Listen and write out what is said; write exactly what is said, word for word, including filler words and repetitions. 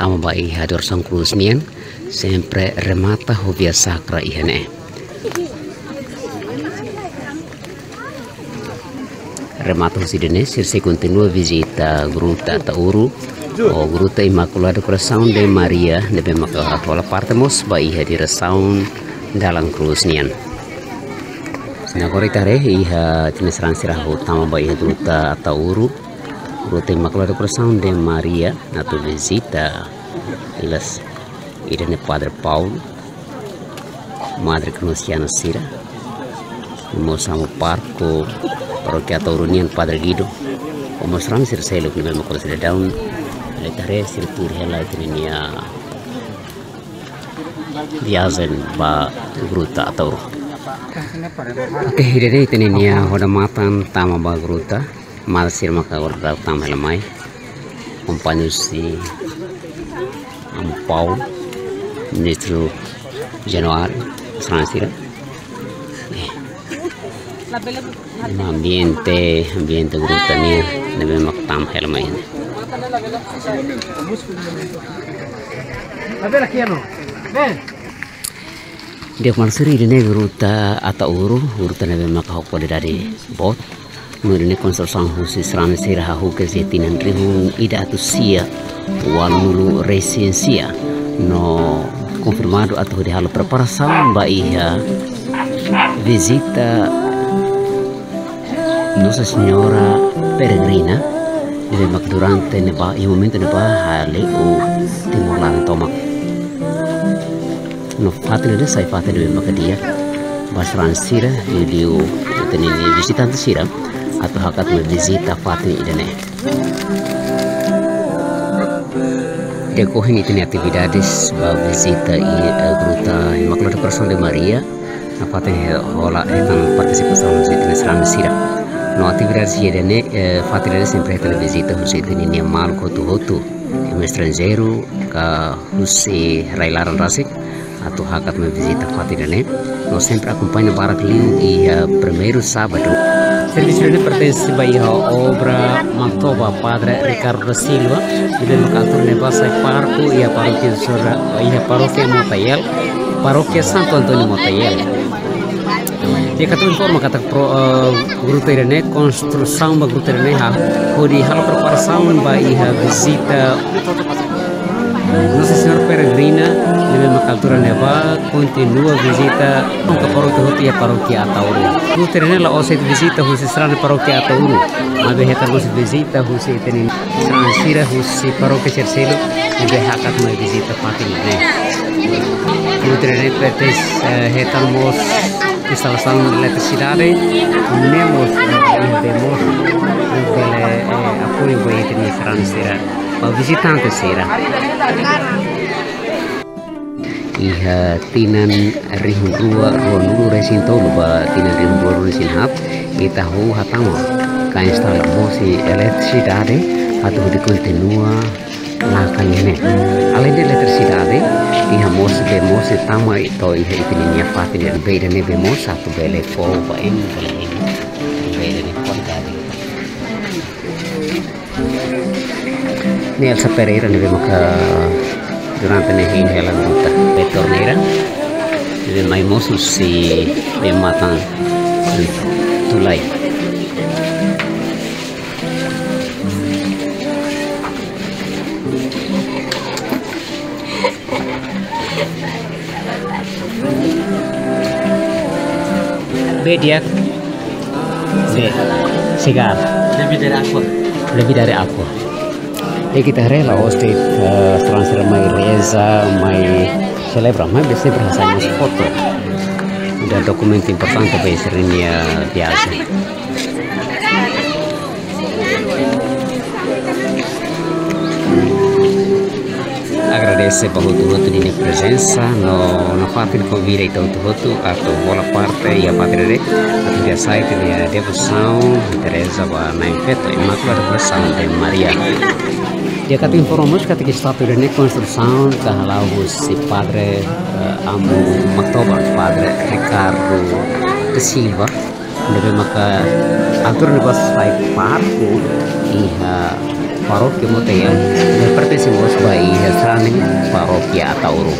Ba iha adorasaun krús nian, sempre remata ho via sakra iha ne'e. Remata husi ida-ne'e, sira sei kontinua vizita Gruta Ataúru, ou Gruta Imaculado Coração de Maria, ne'ebé maka hola parte mós ba iha diresaun dalan krús nian. Ne'e agora ita haree iha ita-nia sarani sira hahú tama ba iha Gruta Ataúru, Gruta Imaculado Coração de Maria, atu vizita ilas ida-ne'e Padre Paulo, Madre Knosiana sira, mós amu pároku Parókia Ataúru nian Padre Guido, ho mós sarani sira seluk ne'ebé maka sidadaun, ita haree sira tuur hela ita-nia viajen ba Gruta Ataúru. Oke, ida-ne'e ita-nia odamatan tama ba gruta. Madre sira maka agora tama hela mai. Kompaña husi Amu Paulo, Ministru Januário, sarani sira. Eh. Ambiente, ambiente gruta nian, ne'ebé mak tama hela mai. Di'ak maluk sira, ida-ne'e Gruta Ataúru, gruta ne'ebé maka ho kualidade boot. No ida-ne'e konstrusaun husi sarani sira hahú kedas iha tinan rihun ida atus sia ualunulu resin sia. No konfirmadu atu hodi halo preparasaun ba iha vizita Nossa Senhora Peregrina, ne'ebé mak durante ne'ebá, iha momentu ne'ebá hale'u Timor laran tomak. No fatin ida-ne'e sai fatin ne'ebé maka di'ak ba sarani sira, liuliu ita-nia vizitante sira, atu hakat mai vizita fatin ida-ne'e. Dekorre ita-nia atividades ba vizita iha, eh, Gruta Imaculado Coração de Maria, nafatin ne'e hola hetan partisipasaun husi ita-nia sarani sira. No atividades ida-ne'e, eh, fatin ida-ne'e sempre hetan vizita husi ita-nia maluk hotu-hotu, ema estranjeiru ka husi rai-laran rasik, atu hakat mai vizita fatin ida-ne'e. No sempre akompaña barak liu iha primeiru sábadu. Servisu ne'e pertense ba iha obra Matoba, Padre Ricardo da Silva, ne'ebé maka altura ne'ebá sai pároku iha parókia Sora, iha parókia Motael, parókia Santo António Motael. Di'ak, atu informa katak pro, eh, gruta ida-ne'e, konstrusaun ba gruta ida-ne'e hahú hodi halo preparasaun ba iha vizita Nossa Senhora Peregrina, ne'ebé maka altura ne'ebá kontinua vizita ka parókia hotu iha parókia Ataúru. Gruta ida-ne'e la'ós de'it vizita husi sarani parókia Ataúru, maibé hetan mós vizita husi ita-nia sarani sira husi parókia sira seluk ne'ebé hakat mai vizita fatin ne'e. Gruta ida-ne'e pertense, eh, hetan mós instalasaun eletrisidade, ne'e mós, eh, iha bee moos, bele, eh, apoiu ba ita-nia sarani sira, ba vizitante sira. Iha tinan rihun rua ruanulu resin tolu ba tinan rihun rua ruanulu resin haat, ita hahú hatama ka instala mós eletrisidade atu hodi kontinua lakan ne'e. Aleinde eletrisidade, iha mós bee moos tama to'o iha ita-nia fatin ida-ne'e, bee ida-ne'e bee moos atu bele fó ba ema, bele ema, bee ida-ne'e kualidade. Ne'e Elsa Pereira ne'ebé maka durante ne'e hein hela gruta. Bee torneira ne'ebé mai mós husi bee-matan Tulai. Bee di'ak. Bee. Segar. Lebih dari aqua. Lebih dari aqua. Ita haree la'ós de'it, eh, sarani sira mai reza, mai selebra, maibé sempre hasai mós foto. Ida dokumentu importante ba sira-nia viajen. Agradese ba hotu-hotu ninia prezensa, no, no fatin konvida ita hotu-hotu atu hola parte iha fatin ida-ne'e, atu hasai ita-nia devosaun, reza ba Na'i Feto, Imaculada Coração de Maria. Di'ak, atu informa mós katak estátua ida-ne'e konstrusaun ka hala'o husi Padre, eh, Amu Matoba, Padre Ricardo da Silva, ne'ebé maka altura ne'ebá sai pároku iha parókia Motael, ne'e pertense mós ba iha sarani Ataúro.